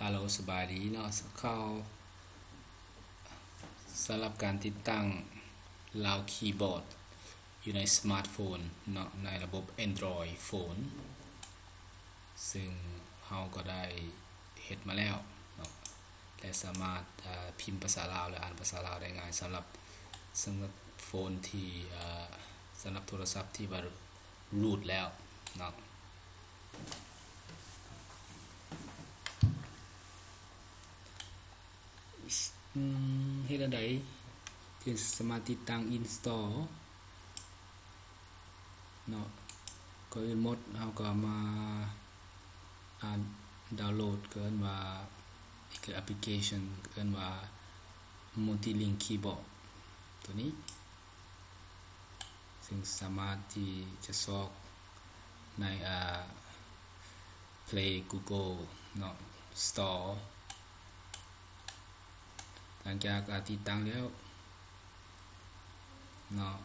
ຮາໂຫຼ ສະບາຍດີເນາະ ເຂົ້າ ສຳລັບການຕິດຕັ້ງ Lao Keyboard ຢູ່ໃນສະມາດໂຟນເນາະ ໃນລະບົບ Android phone ຊຶ່ງເຮົາກໍໄດ້ເຮັດມາແລ້ວເນາະ ແລະ ສາມາດ ເອີ່ ພິມພາສາລາວ ແລະ ອ່ານພາສາລາວໄດ້ງ່າຍ ສຳລັບ ສຳລັບໂຟນທີ່ ເອີ່ ສຳລັບໂທລະສັບທີ່ວ່າ root ແລ້ວເນາະ. ອືມ ເຮັດແນວໃດຈຶ່ງສາມາດຕິດຕັ້ງ install ເນາະ? ກ່ອນອື່ນໝົດເຮົາກໍມາ ອ່າ ດາວໂຫຼດ ກໍເອີ້ນວ່າ application ເອີ້ນວ່າ Multilink Keyboard ຕົວນີ້ ຊຶ່ງສາມາດທີ່ຈະຊອກໃນ ອ່າ Play Google ເນາະ Store. ຫຼັງຈາກ ອ່າ ຕິດຕັ້ງແລ້ວເນາະ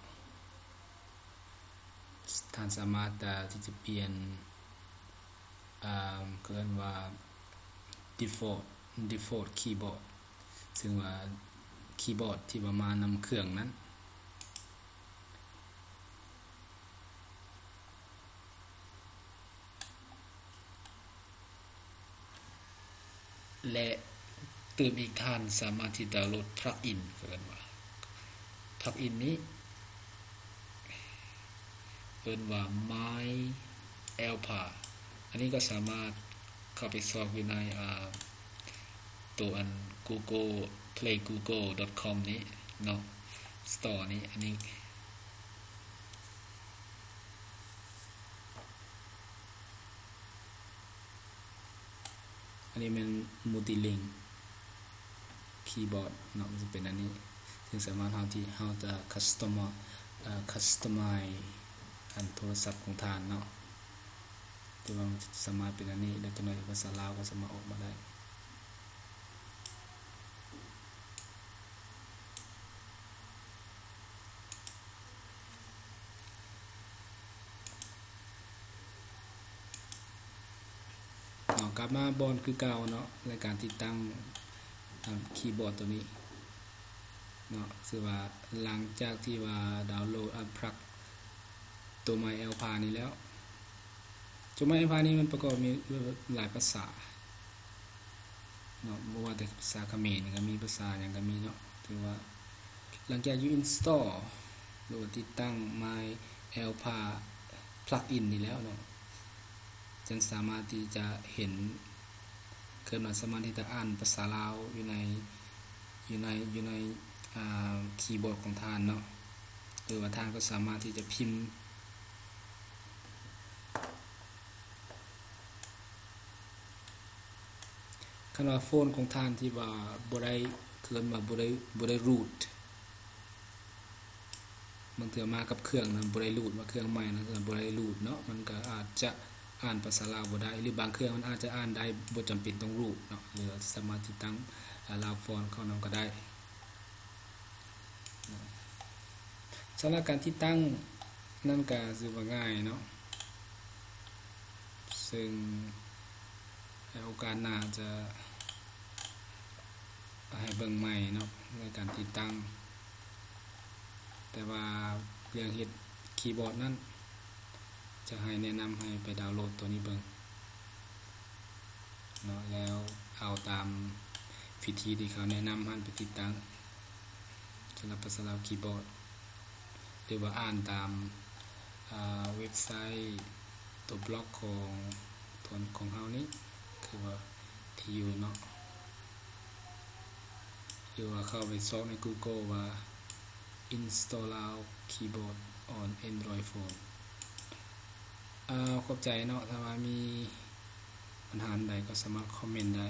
ທ່ານສາມາດ ອ່າ ທີ່ຈະປ່ຽນ ອ່າ ເອີ້ນວ່າ default default keyboard ຊຶ່ງວ່າຄີບອດທີ່ວ່າມານຳເຄື່ອງນັ້ນ ແລະ ຕື່ມອີກ ທ່ານສາມາດທີ່ດາວໂຫຼດ plugin ເອີ້ນວ່າ plugin ນີ້ ເອີ້ນວ່າ MyAlpha ອັນນີ້ກໍສາມາດເຂົ້າໄປຊອກຢູ່ໃນ ອ່າ ໂຕອັນ Google Play Google dot com ນີ້ເນາະ Store ນີ້ ອັນນີ້ ອັນນີ້ແມ່ນ Multilink Keyboard ເນາະ ມັນຈະເປັນອັນນີ້ ຊຶ່ງສາມາດເຮົາທີ່ ເຮົາຈະ customize ເອີ່ customize ອັນໂທລະສັບຂອງທ່ານເນາະ ແຕ່ວ່າມັນສາມາດເປັນອັນນີ້ ແລະ ຕົວໃດພາສາລາວກໍສາມາດອອກມາໄດ້. ເນາະ ກັບມາບ່ອນຄືເກົ່າເນາະ ໃນການຕິດຕັ້ງ ອ່າ ຄີບອດຕົວນີ້ເນາະ ຄືວ່າຫຼັງຈາກທີ່ວ່າດາວໂຫຼດ unplug ຕົວ MyAlpha ນີ້ແລ້ວ ຕົວ MyAlpha ນີ້ມັນປະກອບມີຫຼາຍພາສາເນາະ ບໍ່ວ່າແຕ່ພາສາຂະເໝນກໍມີ ພາສາຫຍັງກໍມີເນາະ ຖືວ່າຫຼັງຈາກຢູ່ install ຫຼືວ່າຕິດຕັ້ງ MyAlpha plugin ນີ້ແລ້ວເນາະ ຈັ່ງສາມາດທີ່ຈະເຫັນ ເກີດມາສາມາດທີ່ຈະອ່ານພາສາລາວຢູ່ໃນ ຢູ່ໃນ ຢູ່ໃນ ອ່າ ຄີບອດຂອງທ່ານເນາະ ຫຼືວ່າທ່ານກໍສາມາດທີ່ຈະພິມ ຄັນວ່າໂຟນຂອງທ່ານທີ່ວ່າບໍ່ໄດ້ ເອີ້ນວ່າບໍ່ໄດ້ ບໍ່ໄດ້ root ບາງເທື່ອມາກັບເຄື່ອງນະ ບໍ່ໄດ້ root ມາເຄື່ອງໃໝ່ນະ ບໍ່ໄດ້ root ເນາະ ມັນກໍອາດຈະອ່ານພາສາລາວບໍ່ໄດ້ ຫຼືບາງເຄື່ອງມັນອາດຈະອ່ານໄດ້ ບໍ່ຈຳເປັນຕ້ອງ root ເນາະ ຫຼືສາມາດຕິດຕັ້ງ ອ່າ Lao font ເຂົ້ານຳກໍໄດ້. ສຳລັບການຕິດຕັ້ງນັ້ນກະຖືວ່າງ່າຍເນາະ ເຊິ່ງໃນໂອກາດໜ້າຈະໃຫ້ເບິ່ງໃໝ່ເນາະ ໃນການຕິດຕັ້ງ ແຕ່ວ່າເລື່ອງເຮັດຄີບອດນັ້ນ ຈະໃຫ້ແນະນຳໃຫ້ໄປດາວໂຫຼດຕົວນີ້ເບິ່ງເນາະ ແລ້ວເອົາຕາມວິທີທີ່ເຂົາແນະນຳຫັ້ນໄປຕິດຕັ້ງ ສຳລັບພາສາລາວຄີບອດ ຫຼືວ່າອ່ານຕາມ ອ່າ ເວັບໄຊຕົວບລັອກຂອງ ຂອງເຮົານີ້ ຄືວ່າທີ່ຢູ່ເນາະ ຫຼືວ່າເຂົ້າໄປຊອກໃນ Google ວ່າ install Lao keyboard on Android phone. ເອີ ຂອບໃຈເນາະ ຖ້າວ່າມີບັນຫາອັນໃດກໍສາມາດຄອມເມັນໄດ້.